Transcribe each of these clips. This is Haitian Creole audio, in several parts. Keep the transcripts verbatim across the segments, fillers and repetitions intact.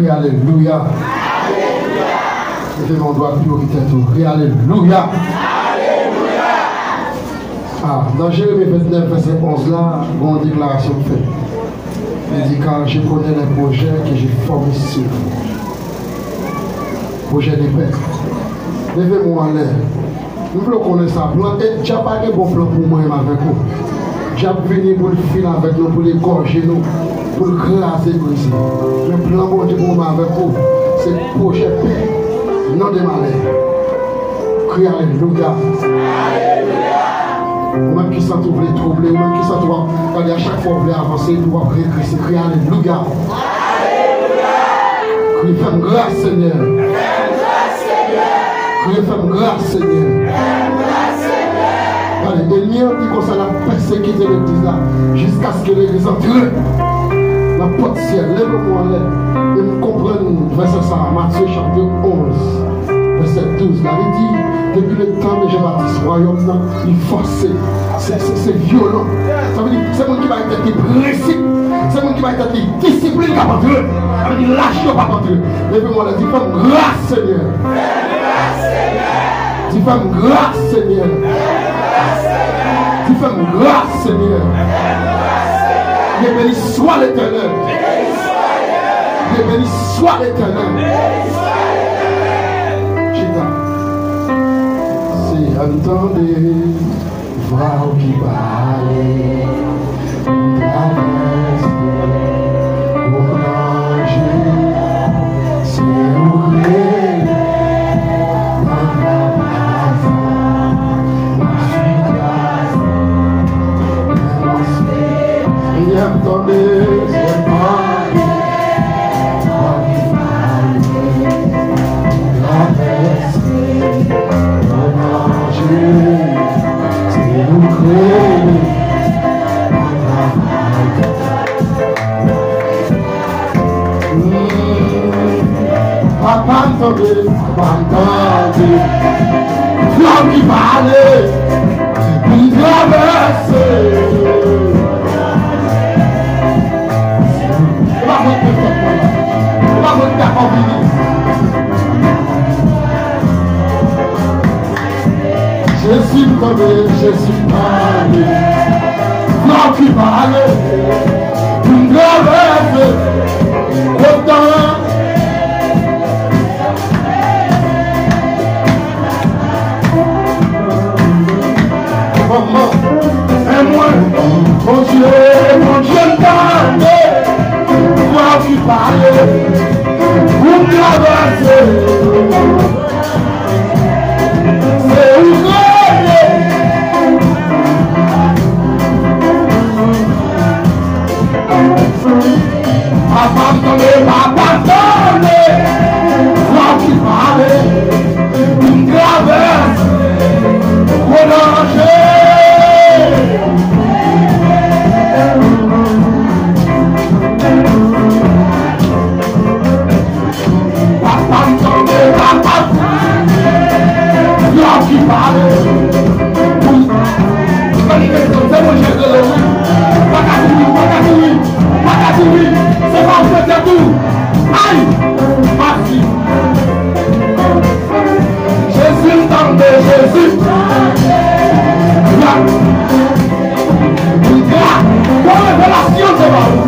Alelouya. Leve men w dwat pi wo ki tèt ou. Kri alelouya. Ah, nan Jeremi vennèf, vèsè onz la, gen yon deklarasyon k fèt. Li di, car je connais les projets que j'ai formés sur vous. Pwojè de pè. Leve men w anlè. M vle w konnen sa, plan, e dyab pa gen bon plan pou mwen menm avèk ou. Dyab vini pou l fin avèk nou, pou l egòje nou, pou l kraze brize. Men plan Bondye pou mwen menm avèk ou, se pwojè pè, non de malè. Kri alelouya. Ou menm ki santi w vle twouble, ou menm ki santi w ap, gade, a chak fwa w vle avanse, epi w ap regrese, kri alelouya. Kri, fè m gras, Senyè. Kri, fè m gras, Senyè. Gade, ènmi an di konsa l ap pèsekite legliz la jiskaske legliz antre nan pòt syèl. Leve men w anlè. E m konprann vèsè sa a, Matye chapit onz, vèsè douz la. Li di, depi letan de Jan Batis, wayòm nan li fòse. Se, se, se vyolan. Sa vle di, se moun ki bay tèt li prensip. Se moun ki bay tèt li disiplin k ap antre. Sa vle di, lach yo p ap antre. Leve men w anlè, di, fè m gras, Senyè. Di, fè m gras, Senyè. Di, fè m gras, Senyè. Dieu béni soit l'Éternel. Dieu béni soit l'Éternel. Chita. Se ann tande vwa w ki pale, m travèse gwo danje, se ou k rele, m ap kraze, m ap kraze, m ap kraze. Senyè, m tande, Senyè, m tande. Papa m tande, papa m tande. Vwa w ki pale pou m travèse. E pa vre k te fèt mwen la. E pa vre k dakò vini. Jezi m tande, Jezi m tande. Vwa w ki pale pou m travèse. Kontan. Kòman? Men mwen, Bondye, Bondye m tande, vwa w ki pale pou m travèse. Se ou k rele. Papa m tande, papa m tande, vwa w ki pale, pou m travèse gwo danje. Papa m tande, papa m tande, vwa w ki pale. Pou m, se Bondye k rele wi. Pa ka kouri, pa ka kouri, pa ka kouri. Se pa ou petèt ou. Ay! Masi. Jezi m tande, Jezi. Gra, gra, gon revelasyon se pa ou.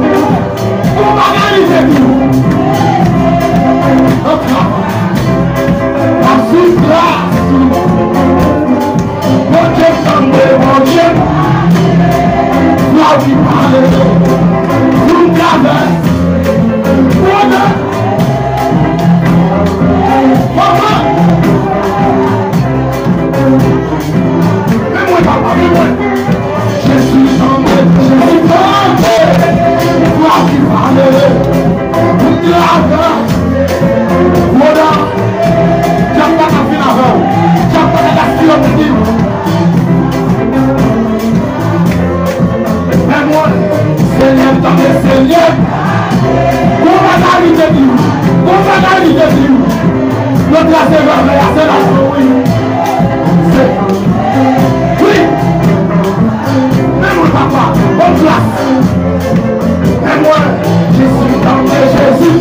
Gon bagay li te di w. Antre. Masi, gra. Bondye tande, Bondye. Vwa w ki pale. Pou m travèse. Bondye. Papa. Men mwen, papa, men mwen. Jezi tande, Jezi tande. Vwa ki pale. Pou travèse. Woda. Dyab pa ka fin avè w. Dyab pa ka gaspiye w. Men mwen, Senyè m tande, Senyè. Gon bagay li te di w. Gon bagay li te di w. Yo kraze vèvè a, se la wi. Se, wi. Men mwen, papa, bon gras. Men mwen, Jezi, tande Jezi.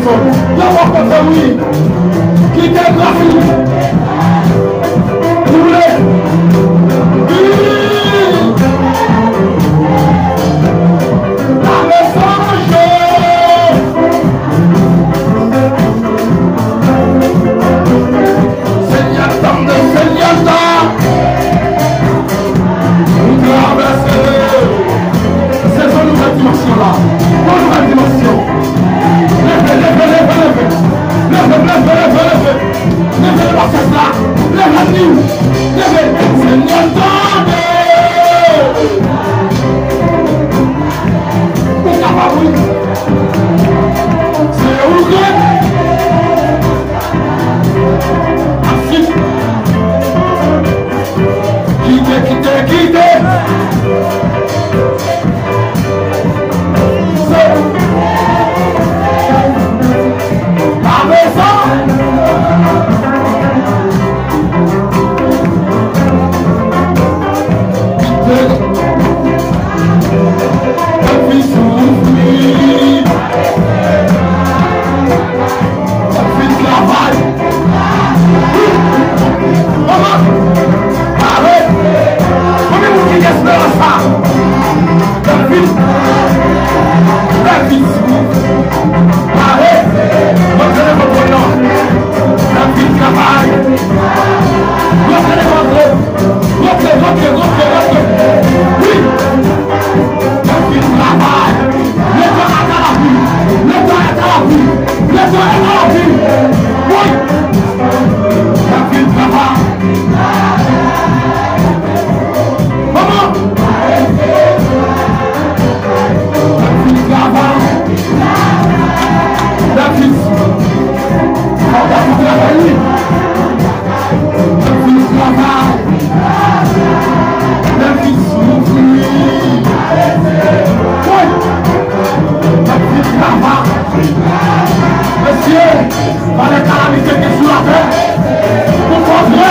Yo poko fè wi. Kite grafi. Boule. Wi. Lame sanje. Senyè, tande, Senyè, tande. Ou travèse. Sezon nouvèl dimansyon la. Bon nouvèl dimansyon. Leve, leve, leve, leve. Leve, leve, leve, leve. Leve nan syèl la. Leve ni. Leve. Senyè, tande. Ou kapab, wi. Se ou ki. Asit. Kite, kite, kite. Se. Lame sa. Kite. Anvi soufri. Anvi travay. Kòman? Pare. Konbyen moun ki gen esperans sa? Anvi. Anvi soufri. Pare. Anvi travay. Anvi travay. Anvi travay. Rantre, rantre, rantre, rantre, rantre. Wi. N ap vin travay. Letan ak a la vi. Letan ak a la vi. Letan ak a la vi. Wi. N ap vin travay. Kòman? N ap vin travay. N ap vin. N ap vin travay, wi. N ap vin travay. N ap vin soufri. Wi. N ap vin travay. Mesye, malè kalamite ki sou latè, pou fè vrè,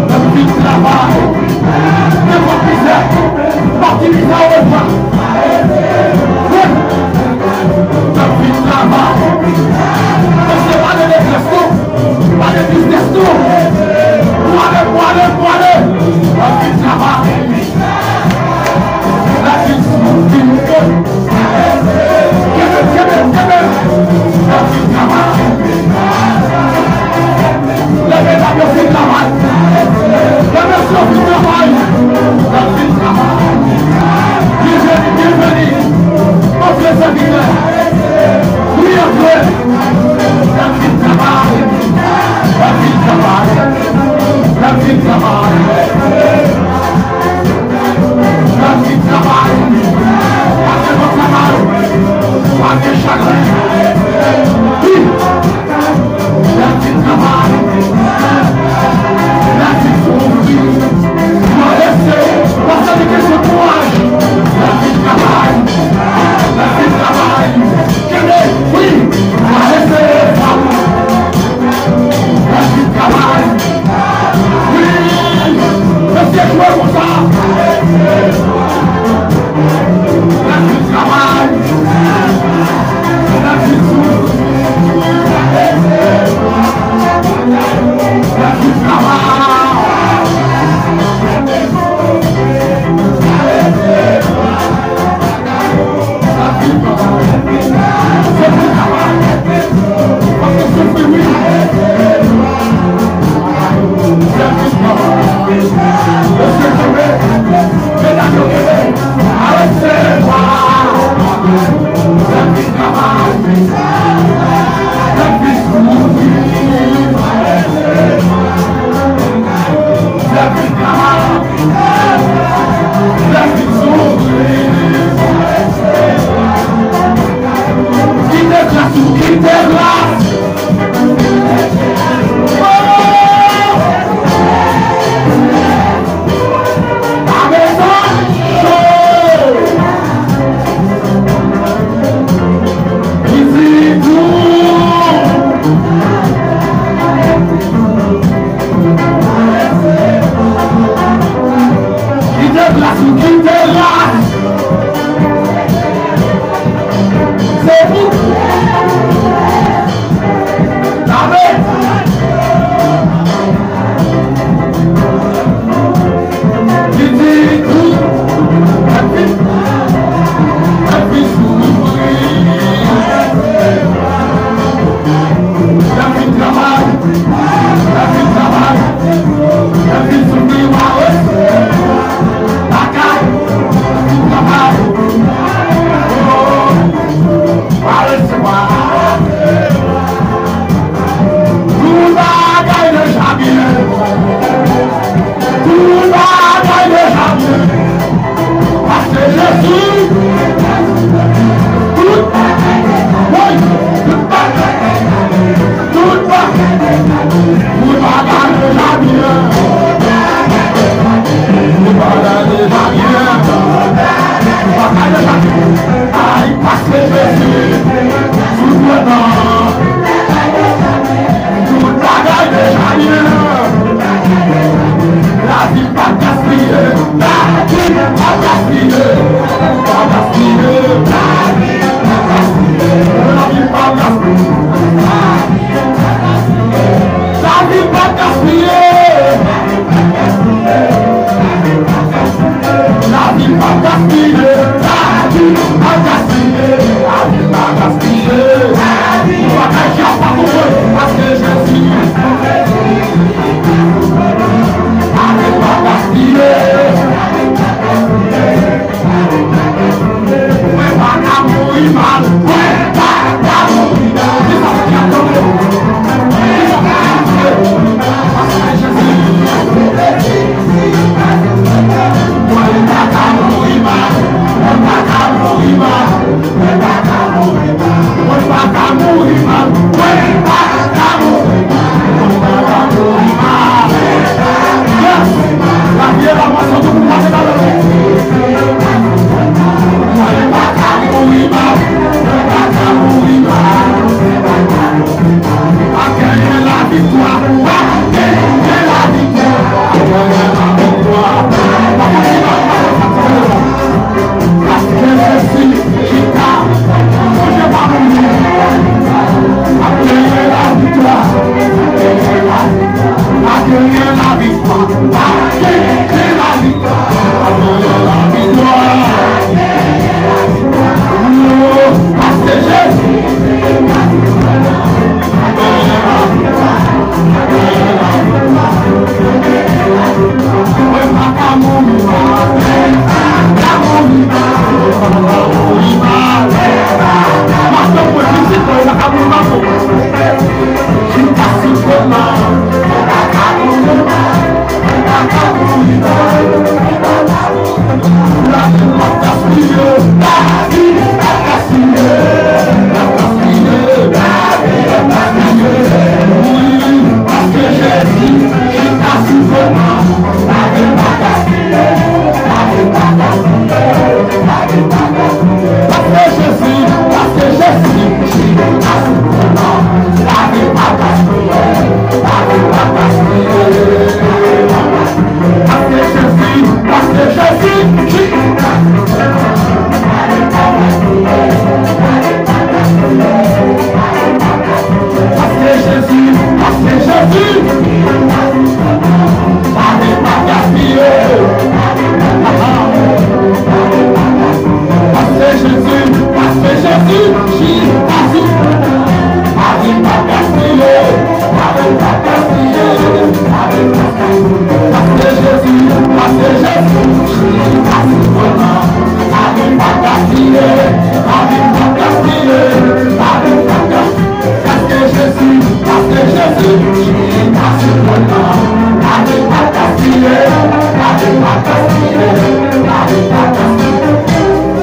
n ap vin travay. Nenpòt mizè, pati mizè ou bezwen. Wi. N ap vin travay. Mesye, pa de detrès nou. Pa de tristes nou. Pwale, pwale, pwale. N ap vin travay. N ap vin soufri. Kenbe, kenbe, kenbe. N ap vin travay.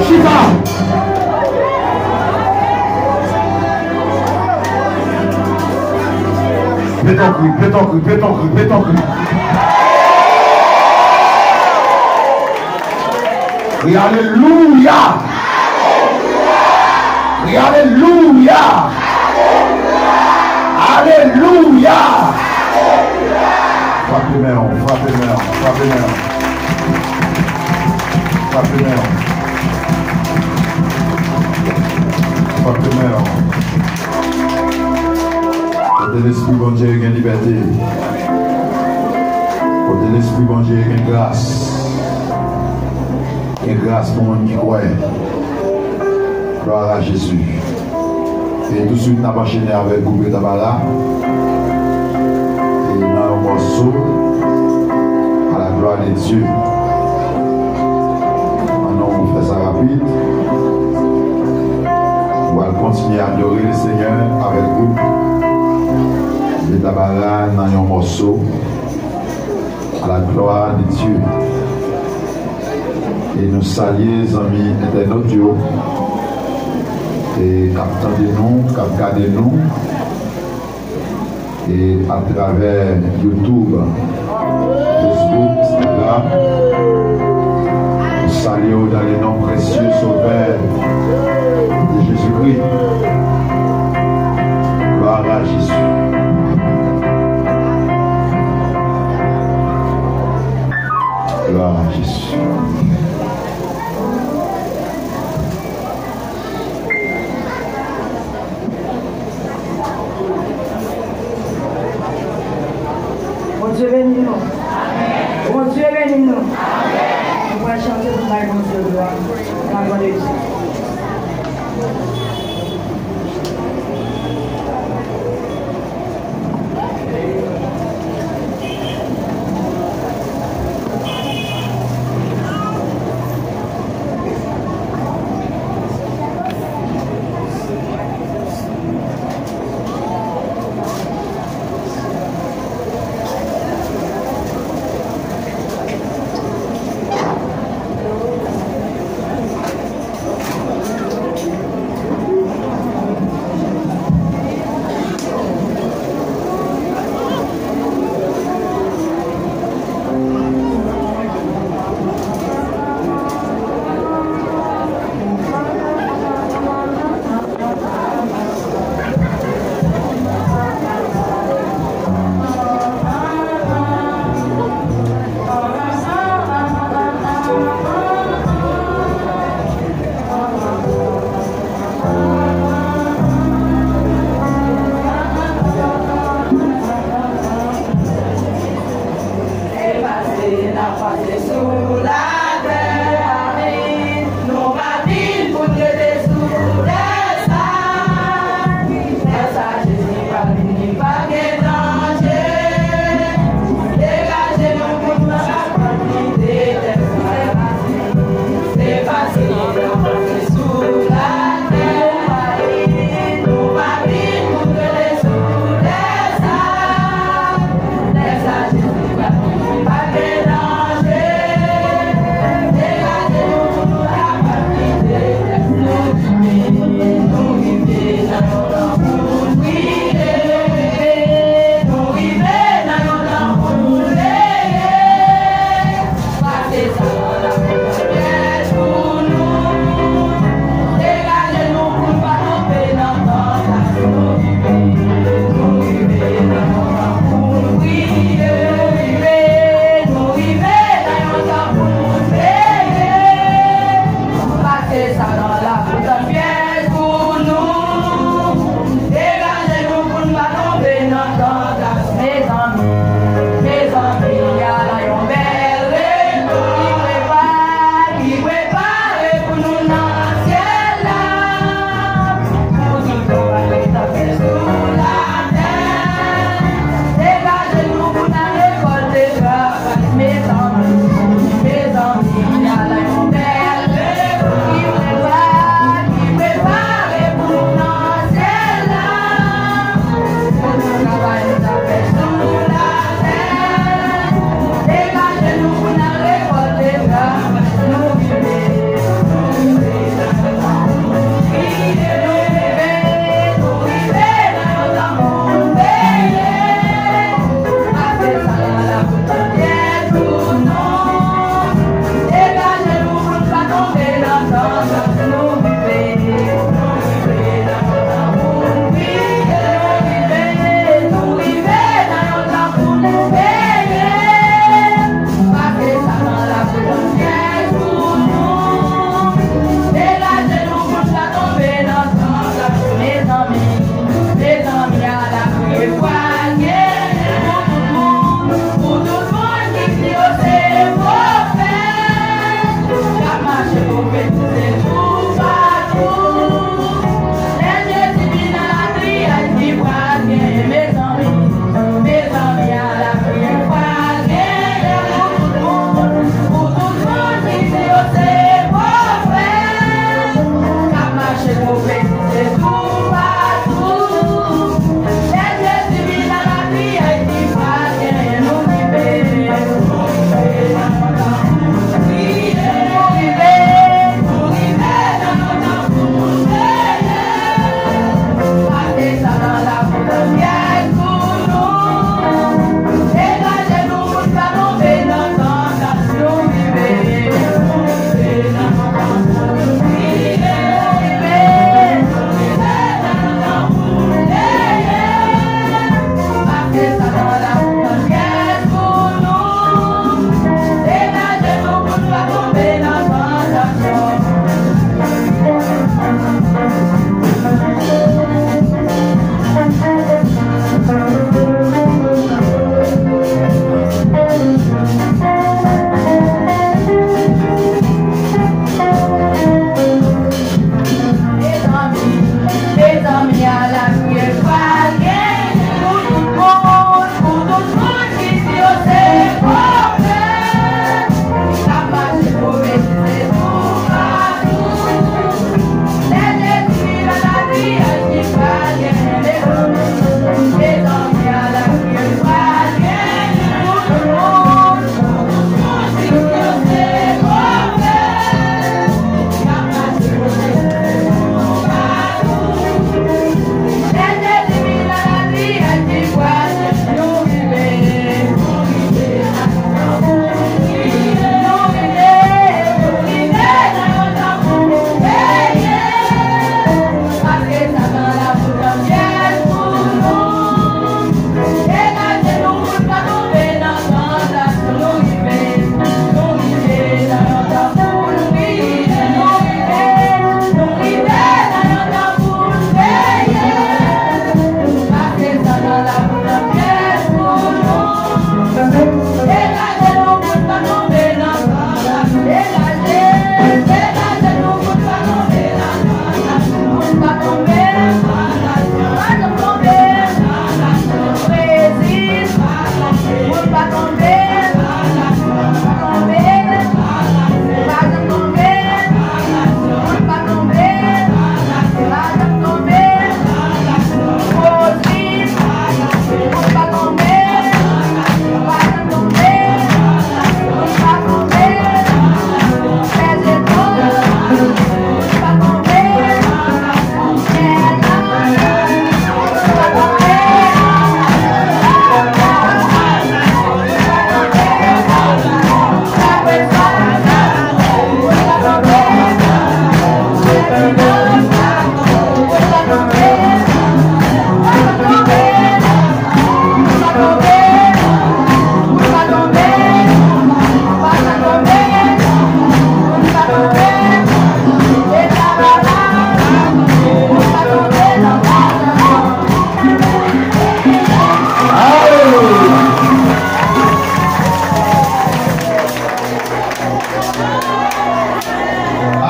Chita! Beton kri, beton kri, beton kri, beton kri. Kri alelouya! Kri alelouya! Alelouya! Frape men w, frape men w, frape men w. Frape men w. Frape men w. Kote Lespri Bondye gen libète. Kote Lespri Bondye gen gras. Gen gras pou moun ki kwè. Gloire à Jésus. E touswit n ap anchene avèk gwoup Tabara. E nan yon mòso, à la gloire de Dieu. Ann nou fè sa rapid. Nou pral kontinye adore le Senyè avèk gwoup Tabara nan yon mòso. À la gloire de Dieu. E nou salye zanmi entènot yo, e k ap tande nou, k ap gade nou, e atravè YouTube, Facebook, Instagram. Nou salye w dans le nom précieux, Sauveur de Jésus-Christ. Gloire à Jésus. Gloire à Jésus. Bondye beni nou. Bondye beni nou. Nou pral chante pou n bay Bondye glwa. Nan non de Jezi.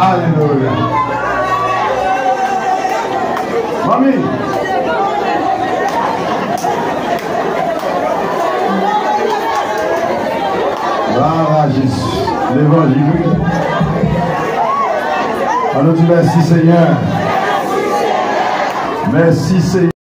Alelouya. Manmi. Glwa a Jezi. Levanjil, wi. Ann nou di mèsi, Senyè. Mèsi, Senyè.